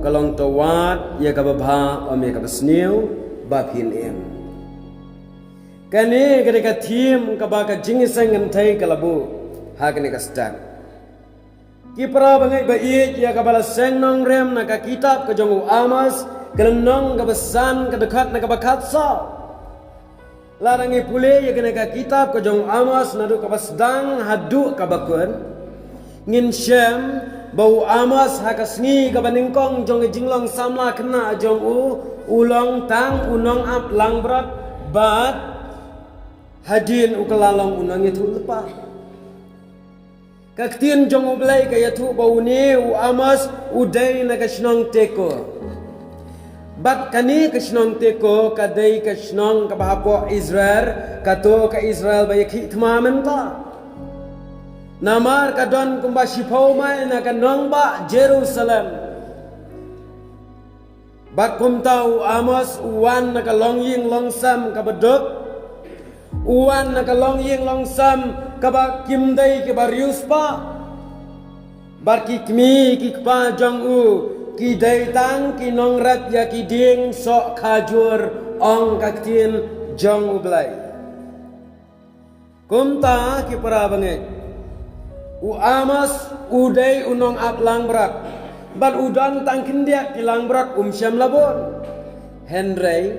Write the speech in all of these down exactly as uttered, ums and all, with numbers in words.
ka long to wad ïa kaba bha, ym ïa kaba sniew ba phin im. Kane ka dei ka theme kaba ka Jingïaseng Kynthei ka la buh ha kane ka step. Ki para bangeit ba ïeit, ïa kaba la seng nongrim na ka kitab ka jong u Amos, ka lynnong kaba san, ka dkhot na kaba khatsaw. Lada ngi pule ïa kane ka kitab ka jong u Amos naduh kaba sdang haduh kaba kut, ngin shem ba u Amos ha ka sngi kaba nyngkong jong ka jinglong samla khynnah jong u, u long tang u nongap langbrot bad hadien u kylla long u nongïathuhlypa. Ka ktien jong U Blei ka ïathuh ba une u Amos u dei na ka shnong Tekoa. Bad kane ka shnong Tekoa ka dei ka shnong kaba hapoh Israel, kato ka Israel ba ïakhih thma mynta. Namar ka don kumba shiphew mail na ka nongbah Jerusalem. Bad kumta u Amos u wan na ka longïing longsem kaba duk. U wan na ka longïing longsem kaba kim dei kiba riewspah. Bad ki kmie ki kpa jong u ki dei tang ki nongrep ïa ki dieng soh khajur, ong ka ktien jong U Blei. Kumta ki para bangeit, u Amos u dei u nongap langbrot bad u don tang khyndiat ki langbrot, um shym la bun. Hynrei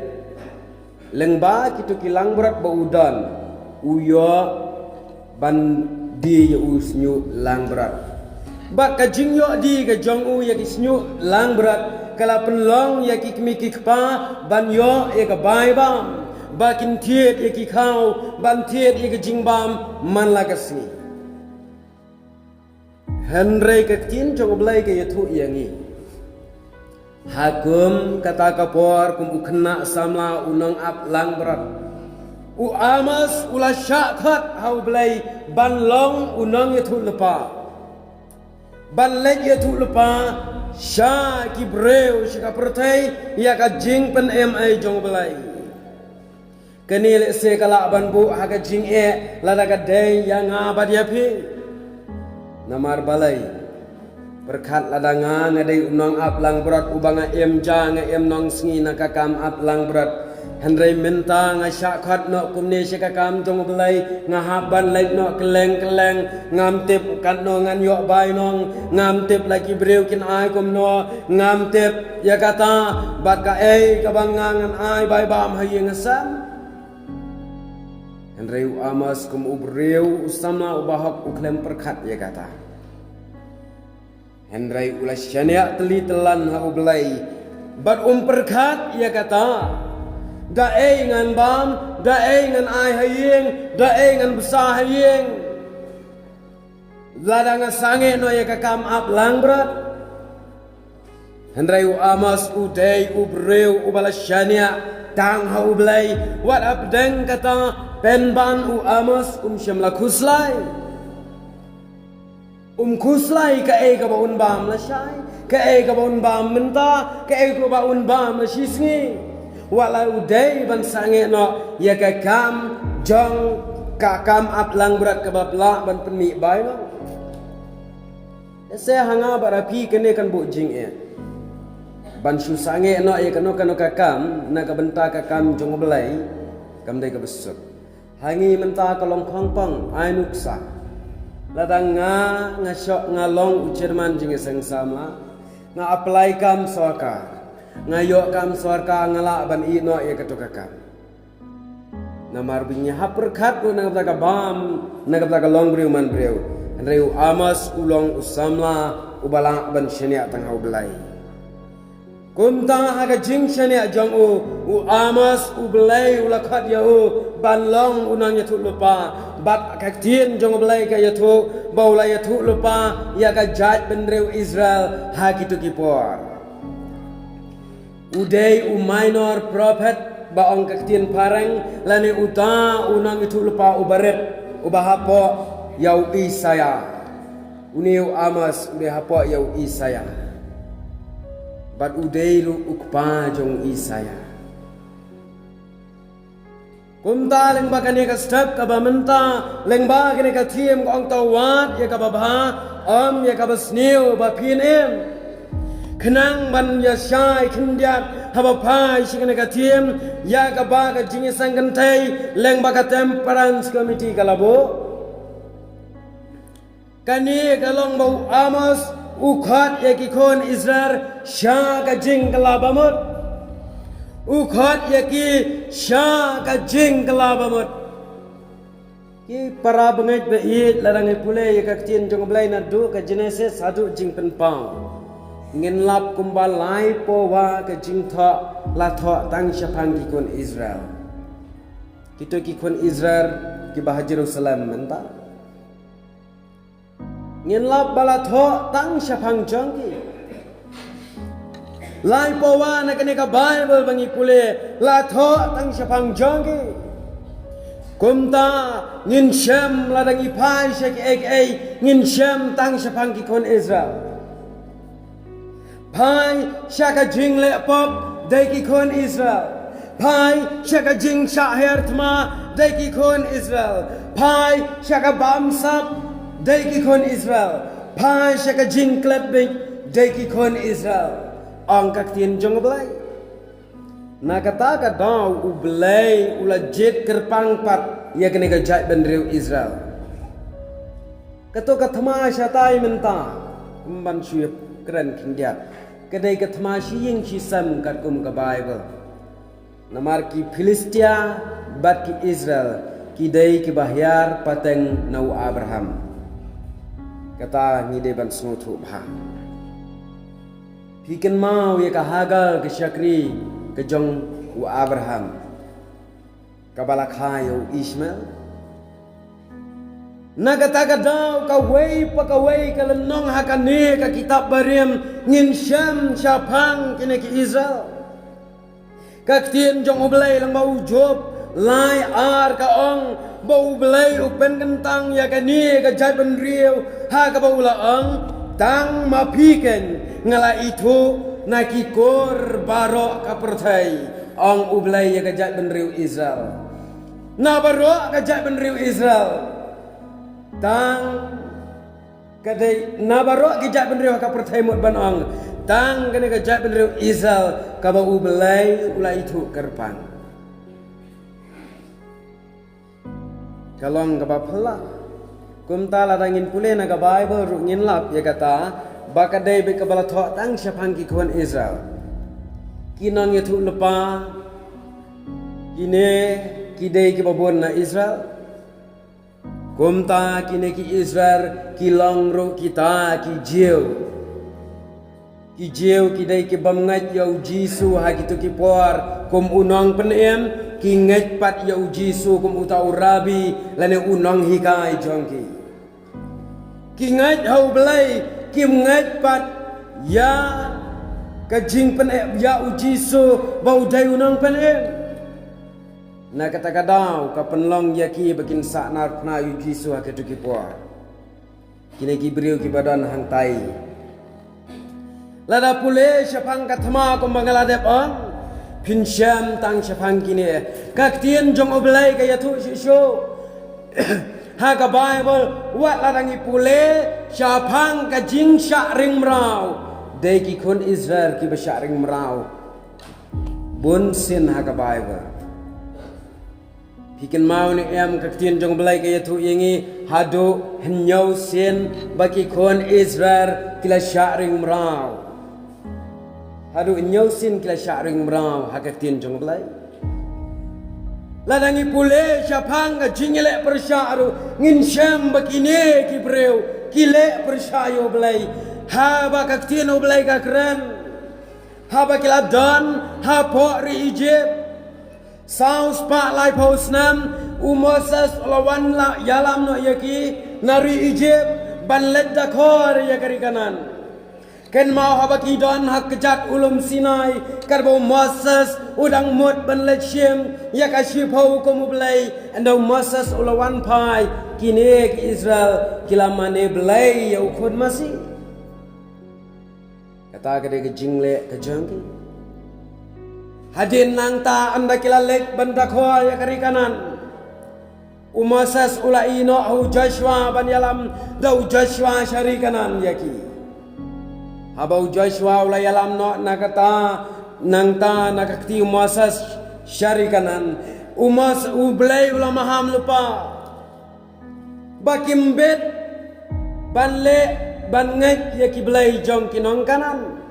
lyngba kito ki langbrot ba u don, u ïoh ban die ïa u shñiuh langbrot. Bad ka jingïoh die ka jong u ïa ki shñiuh langbrot ka la pynlong ïa ki kmie ki kpa ban ïoh ïa ka bai bam, ba kin thied ïa ki khaw, ban thied ïa ka jingbam man la ka sngi. Hynrei ka ktien jong U Blei ka ïathuh ïa ngi, ha kum kata ka por, kum u khynnah samla, u nongap langbrot, u Amos u la shah khot ha U Blei ban long u nongïathuhlypa, ban leit ïathuhlypa sha ki briew sha ka pyrthei ïa ka jingpynim ei jong U Blei. Kane lehse ka lah ban buh ha ka jingeh lada ka dei ïa nga bad ïa phi. Namar balei? Pyrkhat lada nga, nga dei u nongap langbrot uba nga im ja, nga im nongsngi na ka kam ap langbrot. Hynrei mynta nga shah khot noh kumne sha ka kam jong U Blei, nga hap ban leit noh kylleng kylleng, ngam tip katno ngan ïoh bai nong, ngam tip la ki briew kin ai kumno, ngam tip ïa kata, bad kaei kaba nga ngan ai bai bam ha ïing ha sem. Hynrei u Amos kum u briew, u samla uba hok, u khlem pyrkhat ïa kata. Hynrei u la shaniah tylli tyllan ha U Blei bad um pyrkhat ïa kata, da ei ngan bam, da ei ngan ai ha ïing, da ei ngan bsa ha ïing, lada nga sangeh noh ïa ka kam ap langbrot. Hynrei u Amos u dei u briew uba la shaniah tang ha U Blei. Wat hapdeng kata, pynban u Amos um shym la khuslai. Um khuslai kaei kaba un bam lashai, kaei kaba un bam mynta, kaei kaba un bam la shisngi. Wat la u dei ban sangeh noh ïa ka kam jong ka kam ap langbrot kaba lah ban pynmih bai noh. Lehse ha nga bad ha phi kane kan buh jingeh. Ban shu sangeh noh ïa kano kano ka kam na ka bynta ka kam jong U Blei, kam dei kaba suk. Ha ngi mynta ka long khongpong, ai nuksa. Lada nga, nga shoh, nga long u chairman Jingïaseng Samla, nga apply kam sorkar, nga ïoh kam sorkar, nga lah ban ïeh noh ïa kato ka kam. Namar ba ngi hap pyrkhat ruh na ka bynta ka bam, na ka bynta ka long briew man briew. Hynrei u Amos u long u samla uba lah ban shaniah tang ha U Blei. Kumta ha ka jingshaniah jong u, u Amos, U Blei u la khot ïa u ban long u nongïathuhlypa. Bad ka ktien jong U Blei ka ïathuh ba u la ïathuhlypa ïa ka jaitbynriew Israel ha kito ki por. U dei u minor prophet ba ong ka ktien phareng, lane uta u nongïathuhlypa uba rit, uba hapoh ïa u Isaïah. Une u Amos u dei hapoh ïa u Isaïah. Bad u dei ruh u kpa jong u Isaïah. Kumta lyngba kane ka step kaba mynta, lyngba kane ka theme ka ong to wad ïa kaba bha, ym ïa kaba sniew ba phin im. Khnang ban ïa shai khyndiat haba phai sha kane ka theme, ïa kaba ka jingïaseng kynthei lyngba ka Temperance Committee ka la buh. Kane ka long ba u Amos u khot ïa ki khun Israel sha ka jingkylla bamut. U khot ïa ki sha ka jingkylla bamut. Ki para bangeit ba ïeit, lada ngi pule ïa ka ktien jong U Blei naduh ka Genesis haduh Jingpynpaw, ngin lap kumba laiphew wa ka jingthoh la thoh tang shaphang ki khun Israel. Kito ki khun Israel kiba ha Jerusalem mynta. Ngin lap ba la thoh tang shaphang jong ki. Laiphew wa na kane ka Bible ba ngi pule la thoh tang shaphang jong ki. Kumta ngin shem lada ngi phai sha kiei kiei, ngin shem tang shaphang ki khun Israel. Phai sha ka jingleh pop, dei ki khun Israel. Phai sha ka jingshah her thma, dei ki khun Israel. Phai sha ka bamsap, dei ki khun Israel. Phai sha ka jingklet bit, dei ki khun Israel, ong ka ktien jong U Blei. Na kata ka daw U Blei u la jied kyrpang pat ïa kane ka jaitbynriew Israel. Kato ka thma shatai mynta, ym ban shu ïa kren khyndiat, ka dei ka thma shi ïing shi sem katkum ka Bible. Namar ki Philistia bad ki Israel ki dei kiba hiar pateng na u Abraham. Kata ngi dei ban sngewthuh bha. Phi kynmaw ïa ka Hagar ka shakri ka jong u Abraham, kaba la kha ïa u Ishmael. Na kata ka daw kawei pa kawei ka lynnong ha kane ka kitab barim ngin shem shaphang kine ki Israel. Ka ktien jong U Blei lyngba u Job lai ar ka ong ba U Blei u pynkyntang ïa kane ka jaitbynriew ha kaba u la ong, tang ma phi keiñ nga la ithuh na ki kur baroh ka pyrthei, ong U Blei ïa ka jaitbynriew Israel. Na baroh ka jaitbynriew Israel. Tang ka dei na baroh ki jaitbynriew ha ka pyrthei mut ban ong, tang kane ka jaitbynriew Israel kaba U Blei u la ithuh kyrpang. Ka long kaba phylla. Kumta lada ngin pule na ka Bible ruh ngin lap ïa kata ba ka dei beit kaba la thoh tang shaphang ki khun Israel. Ki nongïathuhlypa, kine ki dei kiba bun na Israel. Kumta kine ki Israel ki long ruh kita ki Jiw. Ki Jiw ki dei ki bym ngeit ïa u Jisu ha kito ki por kum u nongpynim, ki ngeit pat ïa u Jisu kum uta u Rabi lane u nonghikai jong ki. Ki ngeit ha U Blei, kim ngeit pat ïa ka jingpynim ïa u Jisu ba u dei u nongpynim. Na kata ka daw ka pynlong ïa ki ba kin sahnarphna ïa u Jisu ha kito ki por. Kine ki briew kiba don hangtai. Lada pule shaphang ka thma kumba nga la dep ong, phin shem tang shaphang kine. Ka ktien jong U Blei ka ïathuh shuh shuh ha ka Bible, wat lada ngi pule shaphang ka jingshah ring mraw, dei ki khun Israel kiba shah ring mraw. Bun sien ha ka Bible. Phi kynmaw ne em, ka ktien jong U Blei ka ïathuh ïa ngi haduh hynñiew sien ba ki khun Israel ki la shah ring mraw. Haduh hynñiew sien ki la shah ring mraw ha ka ktien jong U Blei. Lada ngi pule shaphang ka jingïaleh pyrshah ruh ngin shem ba kine ki briew ki leh pyrshah ïa U Blei. Haba ka ktien U Blei ka kren, haba ki la don hapoh ri Ijipt, saw spah laiphew snem, u Moses u la wan la ïalam noh ïa ki na ri Ijipt ban leit dakhor ïa ka ri Kanaan. Kynmaw haba ki don ha kjat u lum Sinai, katba u Moses u dang mut ban leit shim ïa ka shiphew hukum U Blei, ynda u Moses u la wan phai, kine ki Israel ki la mane blei ïa u khun masi. Kata ka dei ka jingleh ka jong ki. Hadien nangta ynda ki la leit ban dakhor ïa ka ri Kanaan, u Moses u la ïeh noh ha u Joshua ban ïalam da u Joshua sha ri Kanaan ïa ki. Haba u Joshua u la ïalam noh na kata, nangta na ka kti u Moses sha ri Kanaan, u Mos-, U Blei u la maham lypa ba kim bit ban leh, ban ngeit ïa ki blei jong ki nong Kanaan.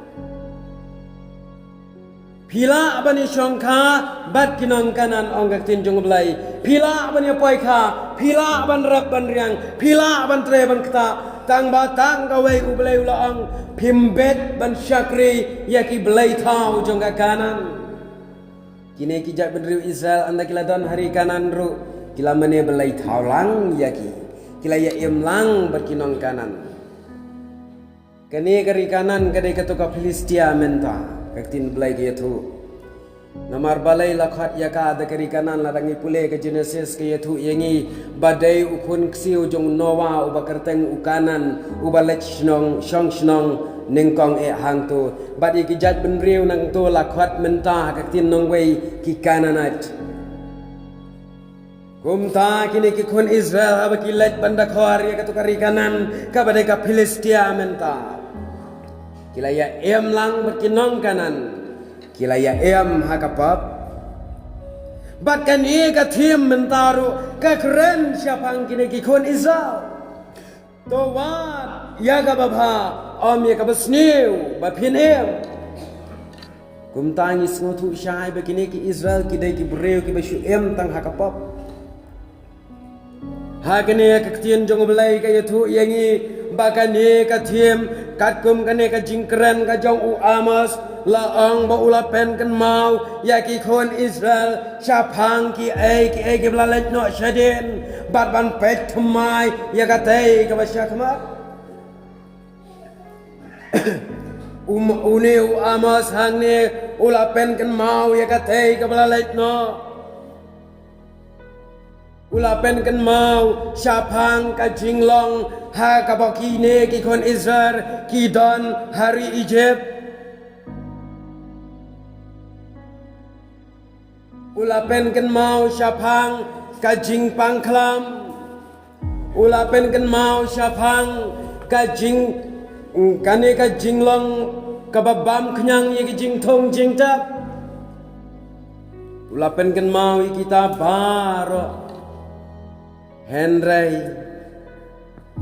Phi lah ban ïashongkha bad ki nong Kanaan, ong ka ktien jong U Blei. Phi lah ban ïapoikha, phi lah ban rep ban riang, phi lah ban trei ban ktah. Tang ba tang kawei U Blei u la ong, phim bit ban shakri ïa ki blei thaw jong ka Kanaan. Kine ki jaitbynriew Israel ynda ki la don ha ri Kanaan ruh, ki la mane blei thaw lang ïa ki. Ki la ïa im lang bad ki nong Kanaan. Kane ka ri Kanaan ka dei kato ka Philistia mynta, ka ktien Blei ka ïathuh. Namar balei la khot ïa ka da ka ri Kanaan? Lada ngi pule ka Genesis ka ïathuh ïa ngi ba dei u khun ksiew jong u Noah uba kyrteng u Kanaan, uba leit shnong, shong shnong nyngkong eh hangto. Bad ïa ki jaitbynriew nangto la khot mynta ha ka ktien nongwei ki Canaanite. Kumta kine ki khun Israel haba ki leit ban da khor ïa kato ka ri Kanaan kaba dei ka Philistia mynta, ki la ïa im lang bad ki nong Kanaan. Ki la ïa im ha ka pop. Bad kane ka thim mynta ruh ka kren shaphang kine ki khun Israel. To wad ïa kaba bha, ym ïa kaba sniew ba phin im. Kumta ngi sngewthuh shai ba kine ki Israel ki dei ki briew kiba shu im tang ha ka pop. Ha kane ka ktien jong U Blei ka ïathuh ïa ngi ba kane ka thim, katkum kane ka jingkren ka jong u Amos, la ong ba u la pynkynmaw ïa ki khun Israel shaphang kiei kiei kiba la leit noh shadien, bad ban peit thymmai ïa katei kaba shakhmat. Um, une u Amos hangne u la pynkynmaw ïa katei kaba la leit noh. U la pynkynmaw shaphang ka jinglong ha kaba kine ki khun Israel ki don ha ri Egypt. U la pynkynmaw shaphang ka jingpang khlam. U la pynkynmaw shaphang ka jing, kane ka jinglong kaba bam khñiang ïa ki jingthung jingtep. U la pynkynmaw ïa kita baroh. Hynrei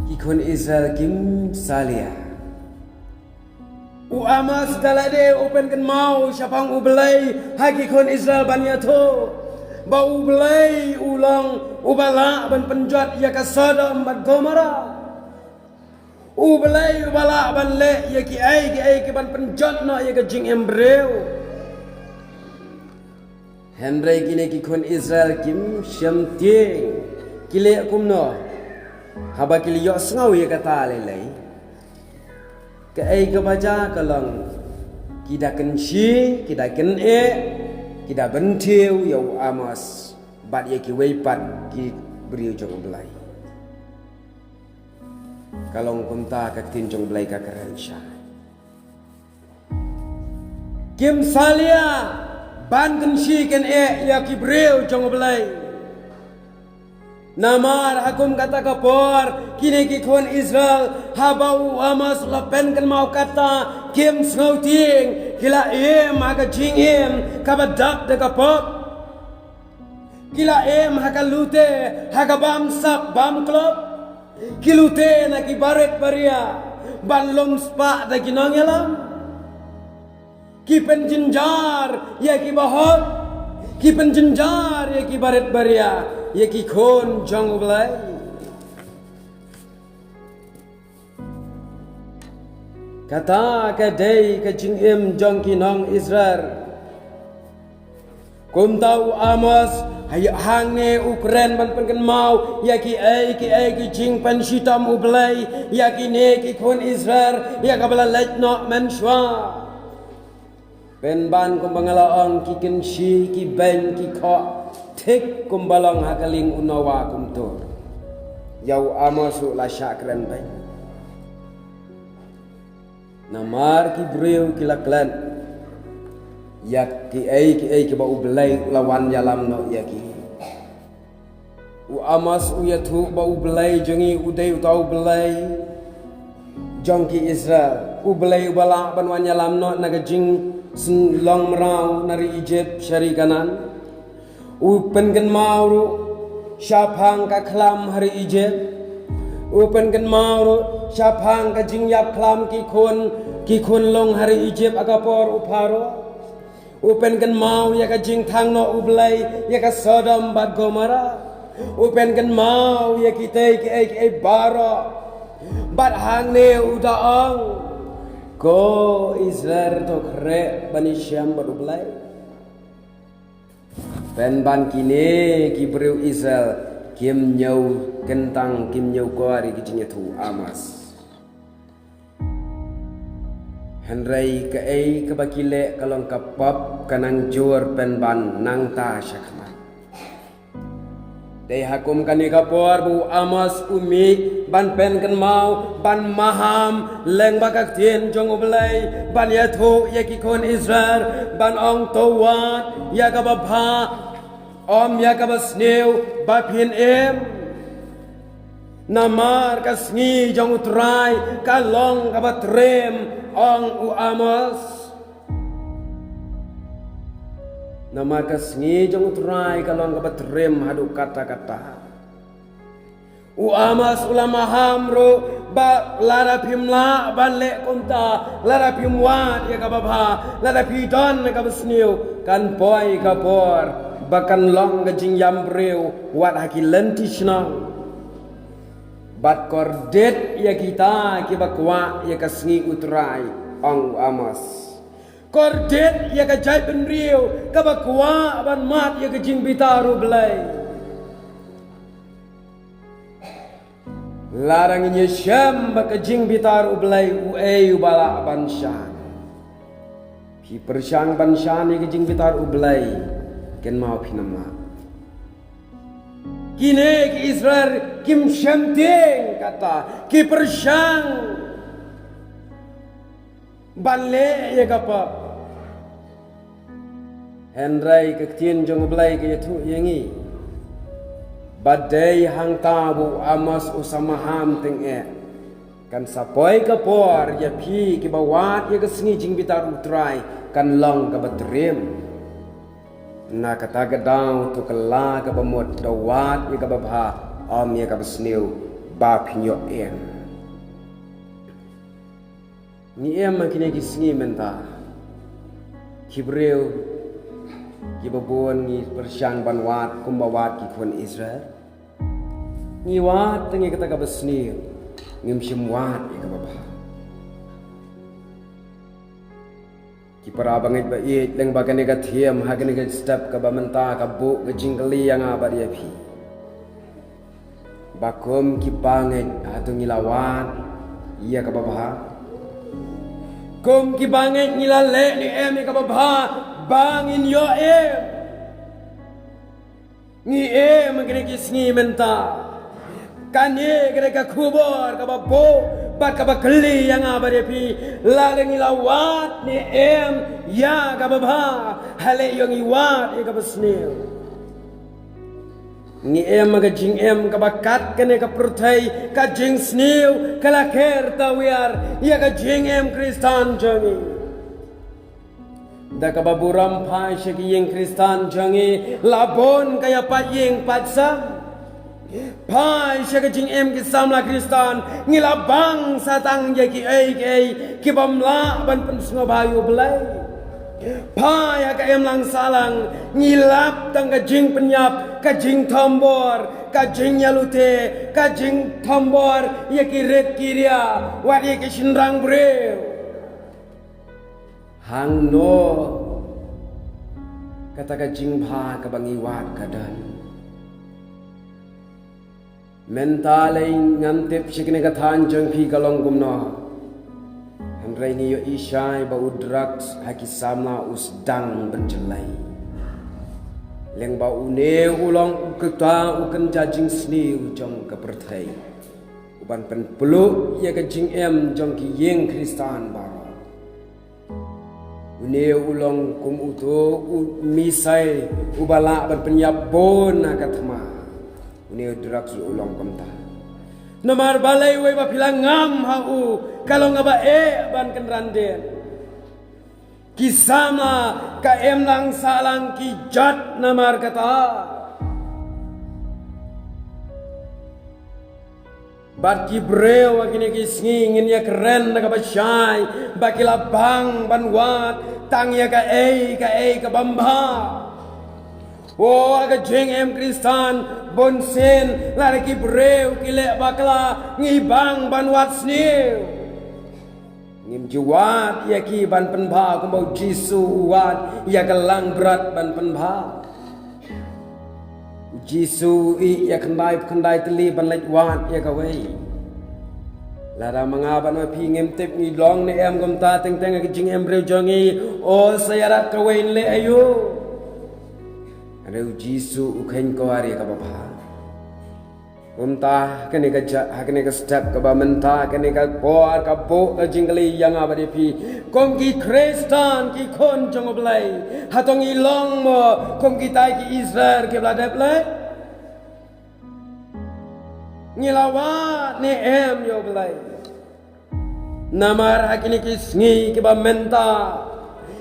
ki khun Israel kim salia. U Amos da lade u pynkynmaw shaphang U Blei ha ki khun Israel ban ïathuh ba U Blei u long uba lah ban pynjot ïa ka Sodom bad Gomorrah. U Blei uba lah ban leh ïa kiei kiei ki ban pynjot noh ïa ka jingim briew. Hynrei kine ki khun Israel kim shym tieng. Ki leh kumno? Haba ki la ïohsngew ïa kata lei lei, kaei kaba jia ka long, ki da kynshi, ki da kyneh, ki da bynthiew ïa u Amos bad ïa kiwei pat ki briew jong U Blei. Ka long kumta ka ktien jong U Blei ka kren shai. Kim salia ban kynshi kyneh ïa ki briew jong U Blei. Namar ha kum kata ka por kine ki khun Israel, haba u Amos u la pynkynmaw kata, kim sngewtieng, ki la im ha ka jingim kaba dap da ka pop. Ki la im ha ka lute, ha ka bamsap bamklop. Ki lute na ki barit baria ban lum spah da ki nongïalam. Ki pynjynjar ïa ki bahok, ki pynjynjar ïa ki barit baria, ïa ki khun jong U Blei. Kata ka dei ka jingim jong ki nong Israel. Kumta u Amos, ha-, hangne u kren ban pynkynmaw ïa kiei kiei ki jingpynshitom U Blei ïa kine ki khun Israel ïa kaba la leit noh mynshuwa. Pynban kumba nga la ong, ki kynshi, ki beiñ, ki khoh, thik kumba long ha ka lieng u Noah kumto. Ïa u Amos u la shah kren beiñ. Namar ki briew ki la klet ïa kiei kiei kiba U Blei u la wan ïalam noh ïa ki. U Amos u ïathuh ba U Blei jong ngi u dei uta U Blei jong ki Israel, U Blei uba lah ban wan ïalam noh na ka jingsynlong mraw na ri Egypt sha ri Kanaan. U pynkynmaw ruh shaphang ka khlam ha ri Egypt. U pynkynmaw ruh shaphang ka jingïap khlam ki khun, ki khun long ha ri Egypt ha ka por u Pharaoh. U pynkynmaw ïa ka jingthang noh U Blei ïa ka Sodom bad Gomorrah. U pynkynmaw ïa kitei kiei kiei baroh. Bad hangne u da ong, ko Israel, to khreh ban ïashem bad U Blei. Pynban kine ki briew Israel kim ñiew kyntang, kim ñiew kor ïa ki jingïathuh Amos. Hynrei kaei kaba ki leh ka long ka pop, ka nang jur pynban nangta sha khmat. Dei ha kum kane ka por ba u Amos u mih ban pynkynmaw, ban maham lyngba ka ktien jong U Blei, ban ïathuh ïa ki khun Israel, ban ong, to wad ïa kaba bha, ym ïa kaba sniew ba phin im. Namar ka sngi jong U Trai ka long kaba trim, ong u Amos. Namar ka sngi jong U Trai ka long kaba trim haduh katta katta. U Amos u la maham ruh ba lada phim lah ban leh kumta, lada phim wad ïa kaba bha, lada phi don ïa kaba sniew, kan poi ka por ba kan long ka jingïam briew wat ha ki lynti shnong. Bad kordit ïa kita kiba kwah ïa ka sngi U Trai, ong u Amos. Kordit ïa ka jaitbynriew kaba kwah ban mad ïa ka jingbitar U Blei. Lada ngin ïashem bad ka jingbitar U Blei, uei uba lah ban shan? Phi pyrshang ban shan ïa ka jingbitar U Blei, kynmaw phin ym lah. Kine ki Israel kim shem tieng kata, ki pyrshang ban leh ïa ka pop. Hynrei ka ktien jong U Blei ka ïathuh ïa ngi ba dei hangta ba u Amos u sa maham tyngeh, kan sa poi ka por ïa phi kiba wad ïa ka sngi jingbitar U Trai kan long kaba trim. Na kata ka daw to kylla kaba mut, da wad ïa kaba bha, ym ïa kaba sniew ba phin ïoh im. Ngi im ha kine ki sngi mynta, ki briew kiba bun ngi pyrshang ban wad kumba wad ki khun Israel. Ngi wad tang ïa kata kaba sniew, ngim shym wad ïa kaba bha. Ki para bangeit ba ïeit, lyngba kane ka theme ha kane ka step kaba mynta ka buh ka jingkylli ïa nga bad ïa phi. Ba kum ki bangeit hato ngi la wad ïa kaba bha? Kum ki bangeit ngi la leh ne em ïa kaba bha ba ngin ïoh im? Ngi im ha kine ki sngi mynta. Kane ka dei ka khubor kaba buh bad kaba kylli ïa nga bad ïa phi. Lada ngi la wad ne em ïa kaba bha, ha leh ïoh ngi wad ïa kaba sniew? Ngi im ha ka jingim kaba kat kane ka pyrthei, ka jingsniew ka la kher tawiar ïa ka jingim Khristan jong ngi. Da kaba burom phai sha ki ïing Khristan jong ngi, la bun ka ïa pait ïing pait sem. Phai sha ka jingim ki samla Khristan, ngi la bang sa tang ïa kiei kiei ki bym lah ban pynsngewbha ïa U Blei. Phai ha ka imlang sahlang, ngi lap tang ka jingpynïap, ka jingthombor, ka jingïalute, ka jingthombor ïa ki rit ki ria, wat ïa ki shynrang briew. Hangno kata ka jingbha kaba ngi wad ka don? Mynta lei ngam tip sha kine ka thaiñ jong phi ka long kumno, hynrei ngi ïohi shai ba u drugs ha ki samla u sdang ban jlei. Lyngba une u long u kata u kynja jingsniew jong ka pyrthei, u ban pynpluh ïa ka jingim jong ki ïing Khristan baroh. Une u long kum uto u missile uba lah ban pynïap bun na ka thma. Une u drugs u long kumta. Namar balei? Wei ba phi la ngam ha u ka long kaba eh ban kynran dien. Ki samla ka em lang sahlang ki jot namar kata. Bad ki briew ha kine ki sngi ngin ïa kren da kaba shai ba ki la bang ban wad tang ïa kaei kaei ka bym bha. O, ha ka jingim Khristan, bun sien lada ki briew ki leh bakla ngi bang ban wad sniew. Ngim ju wad ïa ki ban pynbha kumba u Jisu u wad ïa ka langbrot ban pynbha. U Jisu u ïeh ïa khyndai khyndai tylli ban leit wad ïa kawei. Lada ma nga bad ma phi ngim tip ngi long ne em kumta, teng teng ha ka jingim briew jong ngi, o, sa ïarap kawei, ngi leh aïu? Hynrei u Jisu u kheiñ kor ïa kaba bha. Kumta ha kane ka ja, ha kane ka step kaba mynta, ha kane ka por, ka buh ka jingkylli ïa nga bad ïa phi kum ki Khristan, ki khun jong U Blei. Hato ngi long mo kum kitai ki Israel kiba la dep leh? Ngi la wad ne em ïa U Blei? Namar ha kine ki sngi kiba mynta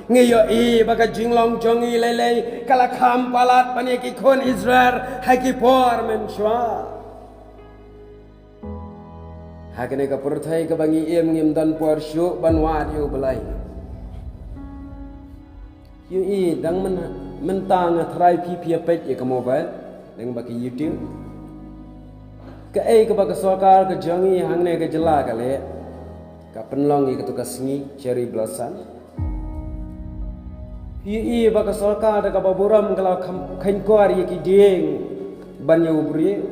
ngi ïohi ba ka jinglong jong ngi lei lei ka la kham palat ban ïa ki khun Israel ha ki por mynshuwa. Ha kane ka pyrthei kaba ngi im ngim don por shuh ban wad ïa U Blei. Ïohi dang myn-, mynta nga tharai phi phi ïa peit ïa ka mobile, dang ba ka YouTube. Kaei kaba ka sorkar ka jong ngi hangne ka jylla ka leh, ka pynlong ïa kato ka sngi Cherry Blossom. Ïohi ba ka sorkar da kaba burom ka la kham-, kheiñ kor ïa ki dieng ban ïa u briew.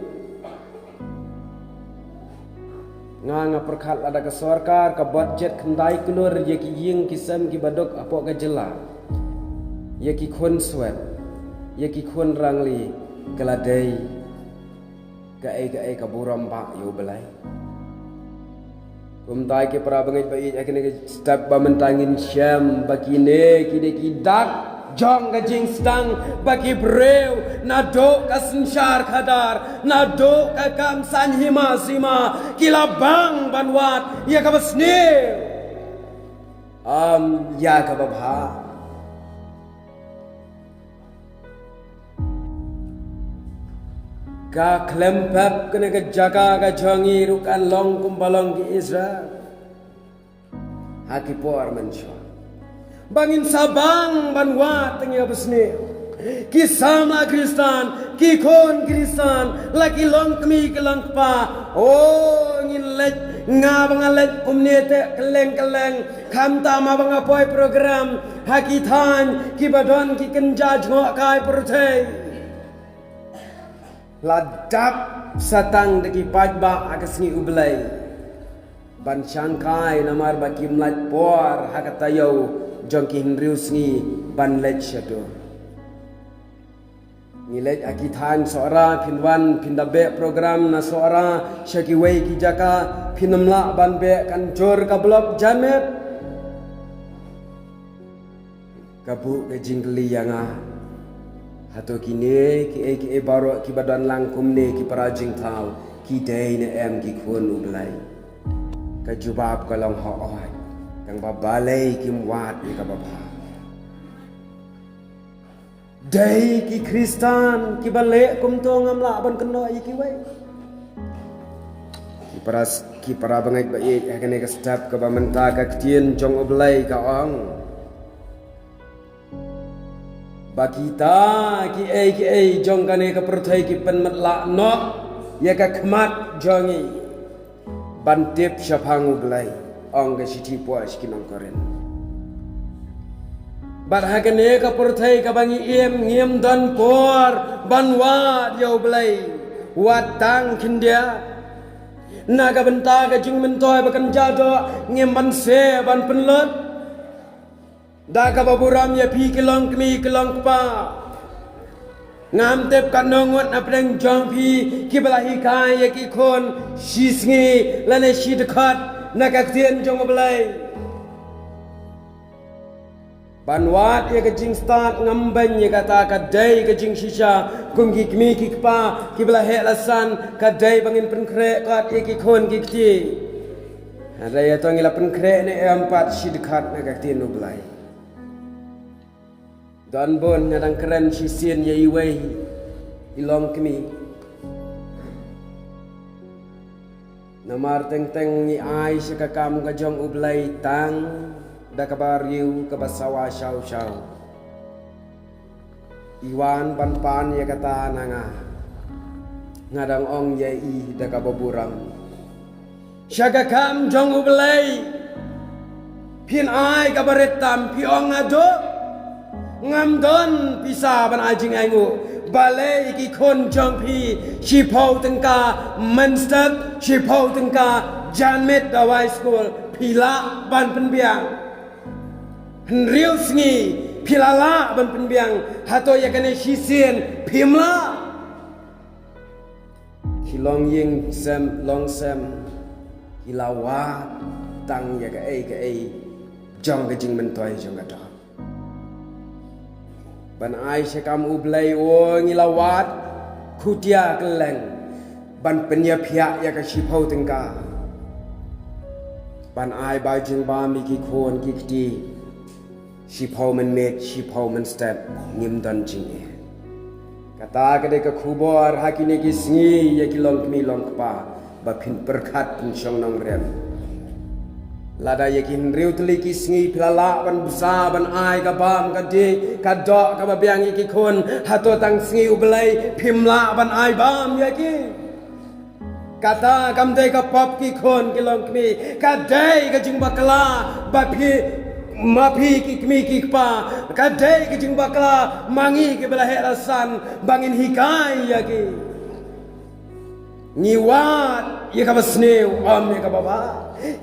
Nga, nga pyrkhat lada ka sorkar ka budget khyndai klur ïa ki ïing ki sem kiba duk hapoh ka jylla, ïa ki khun swet, ïa ki khun rangli, ka la dei kaei kaei ka burom bha ïa U Blei. Kumta ki para bangeit ba ïeit, ha kane ka step ba mynta ngin shem ba kine ki dei ki dak jong ka jingsdang ba ki briew naduh ka synshar khadar, naduh ka kam saiñ hima sima, ki la bang ban wad ïa kaba sniew, ym ïa kaba bha. Ka khlem pep kane ka jaka ka jong ngi ruh kan long kumba long ki Israel ha ki por mynshuwa. Ba ngin sa bang ban wad tang ïa kaba sniew. Ki samla Khristan, ki khun Khristan, la ki long kmie ki long kpa. O, ngin leit, nga ba nga leit kumne te kylleng kylleng, khamtam haba nga poi program ha ki thaiñ kiba don ki kynja jngohkai pyrthei. La dap sa tang da ki paidbah ha ka sngi U Blei ban shangkai namar ba kim lait por ha ka taïew jong ki hynriew sngi ban leit shadur. Ngi leit ha ki thaiñ Sohra, phin wan phin da beh program na Sohra sha kiwei ki jaka, phin ym lah ban beh, kan jur ka block janmiet. Ka buh ka jingkylli ïa nga, hato kine kiei kiei baroh kiba don lang kumne ki para jingthaw ki dei ne em ki khun U Blei? Ka jubab ka long hooid, tang ba balei kim wad ïa kaba bha. Dei ki Khristan kiba leh kumto, ngam lah ban kynnoh ïa kiwei. Ki para, ki para bangeit ba ïeit, ha kane ka step kaba mynta ka ktien jong U Blei ka ong ba kita kiei kiei jong kane ka pyrthei ki pynmitlah noh ïa ka khmat jong ngi ban tip shaphang U Blei, ong ka shithi poi sha ki nong Korinth. Bad ha kane ka pyrthei kaba ngi im, ngim don por ban wad ïa U Blei, wat tang khyndiat. Na ka bynta ka jingmyntoi ba kynja doh, ngim banse ban pynlut. Da kaba burom ïa phi ki long kmie ki long kpa, ngam tip katno ngut na pdeng jong phi kiba la hikai ïa ki khun shi sngi lane shi dkhot na ka ktien jong U Blei. Ban wad ïa ka jingstad ngam beiñ ïa kata, ka dei ka jingshisha. Kum ki kmie ki kpa kiba la heh la san, ka dei ba ngin pynkhreh kat ïa ki khun ki kti. Hynrei ïa to ngi la pynkhreh ne em pat, shi dkhot na ka ktien U Blei. Don bun nga dang kren shisien ïa iwei i longkmie. Namar teng teng ngi ai sha ka kam ka jong U Blei tang da kaba riew kaba sawa shaw shaw. I wan ban pan ïa kata na nga, nga dang ong ïa i da kaba burom. Sha ka kam jong U Blei, phin ai kaba rit tam? Phi ong, nga duk, ngam don pisa ban ai jingainguh. Balei ki khun jong phi shiphew tyngka mynstep, shiphew tyngka janmiet dawai skul, phi lah ban pynbiang? Hynriew sngi phi la lah ban pynbiang, hato ïa kane shisien phim lah? Ki longïing sem longsem ki la wad tang ïa kaei kaei jong ka jingmyntoi jong ka doh. Ban ai sha kam U Blei, o, ngi la wad khutia kylleng ban pynïaphiah ïa ka shiphew tyngka ban ai bai jingbam ïa ki khun ki kti. Shiphew mynmiet, shiphew mynstep, ngim don jingeh. Kata ka dei ka khubor ha kine ki sngi ïa ki longkmie longkpa ba phin pyrkhat, phin shong nongrim. Lada ïa ki hynriew tylli ki sngi phi la lah ban bsa ban ai ka bam ka dih ka doh kaba biang ïa ki khun, hato tang sngi U Blei phim lah ban ai bam ïa ki? Kata kam dei ka pop ki khun ki longkmie, ka dei ka jingbakla ba phi, ma phi ki kmie ki kpa, ka dei ka jingbakla ma ngi kiba la heh la san ba ngin hikai ïa ki. Ngi wad ïa kaba sniew, ym ïa kaba bha.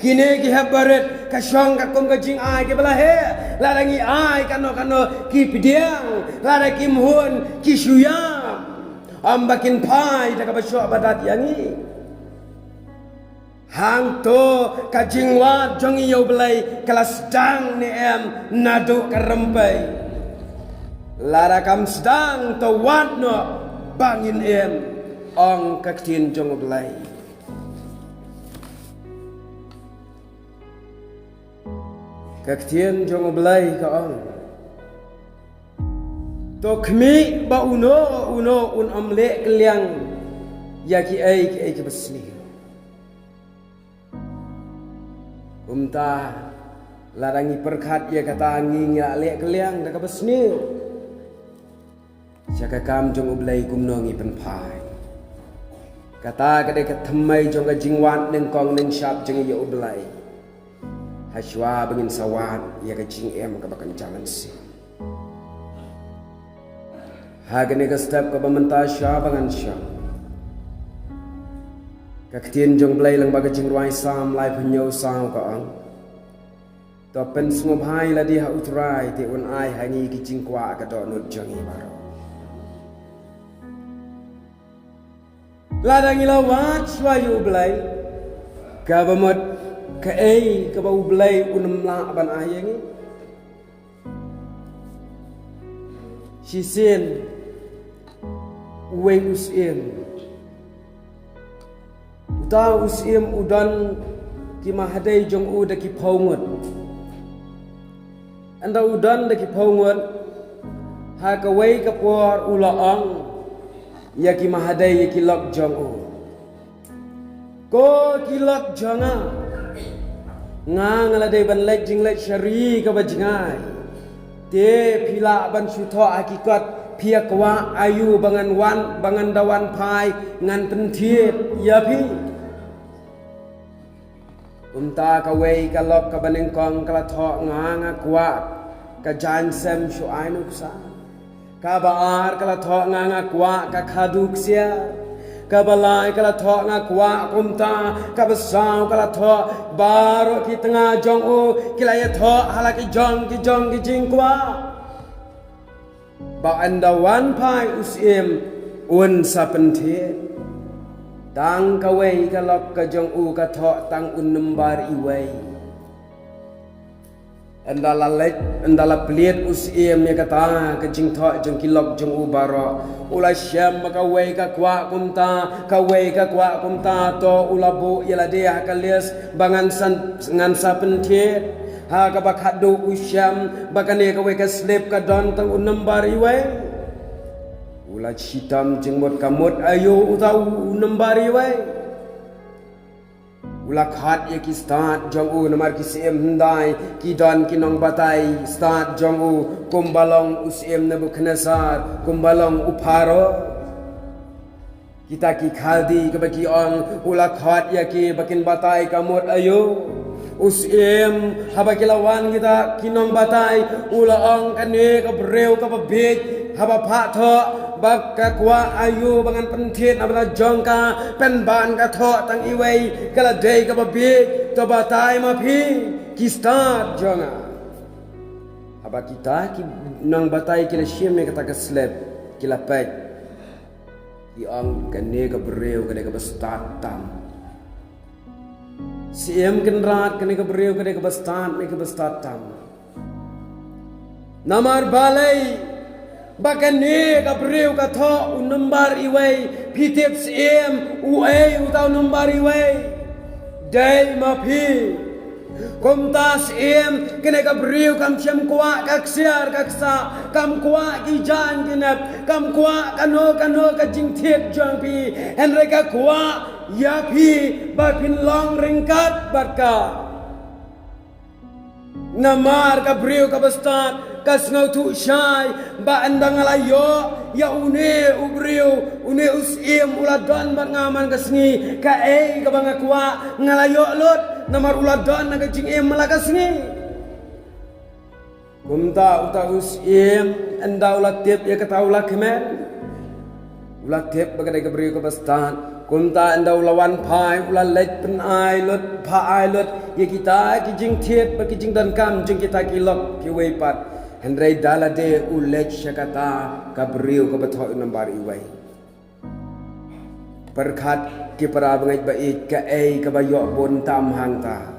Kine ki hep barit, ka shong ka kum ka jingai kiba la heh. Lada ngi ai kano kano ki pdiang, lada kim hun ki shu ïam. Ym ba kin phai da kaba shoh ba dat ïa ngi. Hangto ka jingwad jong ngi ïa U Blei ka la sdang ne em naduh ka rympei? Lada kam sdang, to wad noh ba ngin im, ong ka ktien jong U Blei. Ka ktien jong U Blei ka ong, to khmih ba uno uno un ym leh kylliang ïa kiei kiei kiba sniew. Kumta, lada ngi pyrkhat ïa kata, ngi, ngi la leh kylliang da kaba sniew. Sha ka kam jong U Blei kumno ngi pynphai? Kata ka dei ka thymmei jong ka jingwad nyngkong nyngshap jong ngi ïa U Blei, ha shuwa ba ngin sa wad ïa ka jingim kaba kynja mynsiem. Ha kane ka step kaba mynta, shuwa ba ngan shong, ka ktien jong U Blei lyngba ka jingrwai Salm laiphew hynñiew saw ka ong, to pynsngewbha ïa lade ha U Trai, te un ai ha ngi ki jingkwah ka dohnud jong ngi baroh. Lada ngi la wad shuwa ïa U Blei, kaba mut kaei kaba U Blei un ym lah ban ai ïa ngi? Shisien, uwei u syiem, uta u syiem u don ki mahadei jong u da ki phew ngut. Ynda u don da ki phew ngut, ha kawei ka por u la ong ïa ki mahadei, ïa ki lok jong u, ko ki lok jong nga, nga, nga la dei ban leit jingleit sha ri kaba jngai. Te phi lah ban shu thoh ha ki kot, phi ïa kwah aïu ba ngan wan, ba ngan da wan phai, ngan pynthied ïa phi. Kumta kawei ka lok kaba nyngkong ka la thoh, nga, nga kwah ka jaiñsem shu ai nuksa. Kaba ar ka la thoh, nga, nga kwah ka khadduh ksiar. Kaba lai ka la thoh, nga kwah kumta. Kaba saw ka la thoh, baroh ki tnga jong u ki la ïathoh ha la ki jong ki jong ki jingkwah, ba ynda wan phai u syiem un sa pynthied. Tang kawei ka lok ka jong u ka thoh tang u number iwei. Ynda la leit, ynda la plie u Syiem ïa kata ka jingthoh jong ki lok jong u baroh, u la shem ba kawei ka kwah kumta, kawei ka kwah kumta, to u la buh ïa lade ha ka list ba ngan san, ngan sa pynthied. Ha kaba khatduh u shem ba kane kawei ka slip ka don tang u nombar iwei. U la shitom jingmut, ka mut aïu uta u nombar iwei. U la khot ïa ki stad jong u, namar ki syiem hyndai ki don ki nongbatai stad jong u, kumba long u Syiem Nebukhadnesar, kumba long u Pharaoh. Kita ki Khaldi kaba ki ong, u la khot ïa ki ba kin batai, ka mut aïu. U Syiem, haba ki la wan kita ki nongbatai, u la ong, kane ka briew kaba bieit, haba phah thoh ba ka kwah aïu ba ngan pynthied na bynta jong ka, pynban ka thoh tang iwei, ka la dei kaba bieit, to batai ma phi, ki stad jong nga. Haba kita ki nongbatai ki la shim ïa kata ka slip, ki la peit, ki ong, kane ka briew ka dei kaba stad tam. Syiem Kynrad, kane ka briew ka dei kaba stad, ne kaba stad tam. Namar balei ba kane ka briew ka thoh u nombar iwei, phi tip Syiem, uei uta u nombar iwei? Dei ma phi. Kumta Syiem, kane ka briew kam shym kwah ka ksiar ka ksah, kam kwah ki jaiñ ki nep, kam kwah kano kano ka jingthied jong phi, hynrei ka kwah ïa phi ba phin long ryngkat bad ka. Namar ka briew kaba stad ka sngewthuh shai ba ynda nga la ïoh ïa une u briew, une u Syiem u la don bad nga man ka sngi, kaei kaba nga kwah nga la ïoh lut, namar u la don na ka jingim man la ka sngi. Kumta uta u Syiem, ynda u la tip ïa kata u la kmen. U la tip ba ka dei ka briew kaba stad. Kumta ynda u la wan phai, u la leit pynai lut, phah ai lut ïa kita ki jingthied bad ki jingdonkam jong kita ki lok kiwei pat. Hynrei da lade u leit sha kata ka briew kaba thoh u nombar iwei. Pyrkhat ki para bangeit ba ïeit, kaei kaba ïoh bun tam hangta.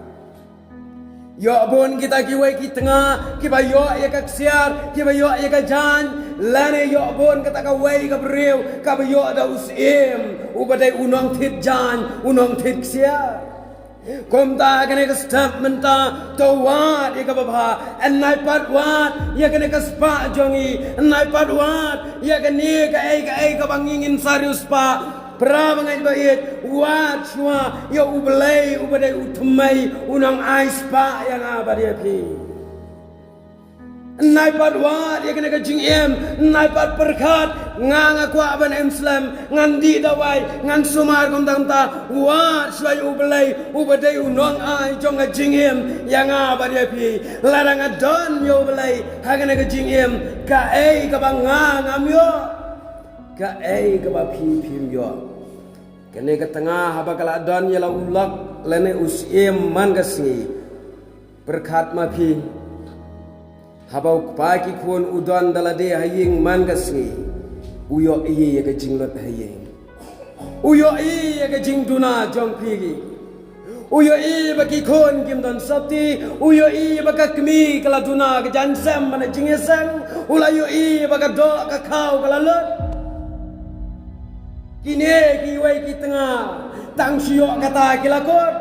Ïoh bun kita kiwei ki tnga kiba ïoh ïa ka ksiar, kiba ïoh ïa ka jaiñ, lane ïoh bun kata kawei ka briew kaba ïoh da u Syiem uba dei u nongthied jaiñ, u nongthied ksiar. Kumta kane ka step mynta, to wad ïa kaba bha, ynda pat wad ïa kane ka spah jong ngi, ynda pat wad ïa kane kaei kaei kaba ngi ngin sa riewspah. Para bangeit ba ïeit, wad shuwa ïa U Blei uba dei u thymmei, u nongai spah ïa nga bad ïa phi. Ynda pat wad ïa kane ka jingim, ynda pat pyrkhat, nga nga kwah ban im slem, ngan dih dawai, ngan sumar kumta kumta, wad shuwa ïa U Blei uba dei u nongai jong ka jingim ïa nga bad ïa phi. Lada nga don ïa U Blei ha kane ka jingim, kaei kaba nga ngam ïoh, kaei kaba phi phim ïoh. Kane ka tnga haba ka la don ïa la u lok lane u Syiem man ka sngi. Pyrkhat ma phi, haba u kpa ki khun u don da lade ha ïing man ka sngi, u ïohi ïa ka jinglut ha ïing, u ïohi ïa ka jingduna jong phi, u ïohi ba ki khun kim don sopti, u ïohi ba ka kmie ka la duna ka jaiñ sem bad ka jingïaseng, u la ïohi ba ka doh ka khaw ka la lut. Kine kiwei ki tnga tang shu ïoh kata ki la kut.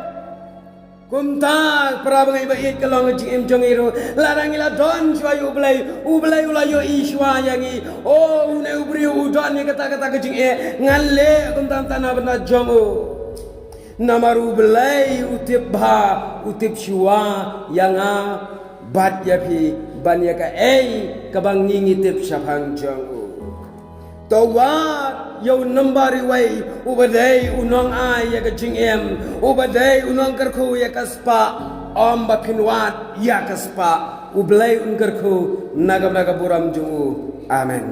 Kumta para bangeit ba ïeit, ka long ka jingim jong ngi ruh. Lada ngi la don shuwa ïa U Blei, U Blei u la ïohi shuwa ïa ngi. O, une u briew u don ïa kata kata ka jingeh, ngan leh kumta kumta na bynta jong u. Namar U Blei u tip bha, u tip shuwa ïa nga bad ïa phi, ban ïa kaei kaba ngi ngi tip shaphang jong u. To wad ïa u nombar iwei, uba dei u nongai ïa ka jingim, uba dei u nongkyrkhu ïa ka spah, ym ba phin wad ïa ka spah. U Blei un kyrkhu na ka bynta ka burom jong u. Amen.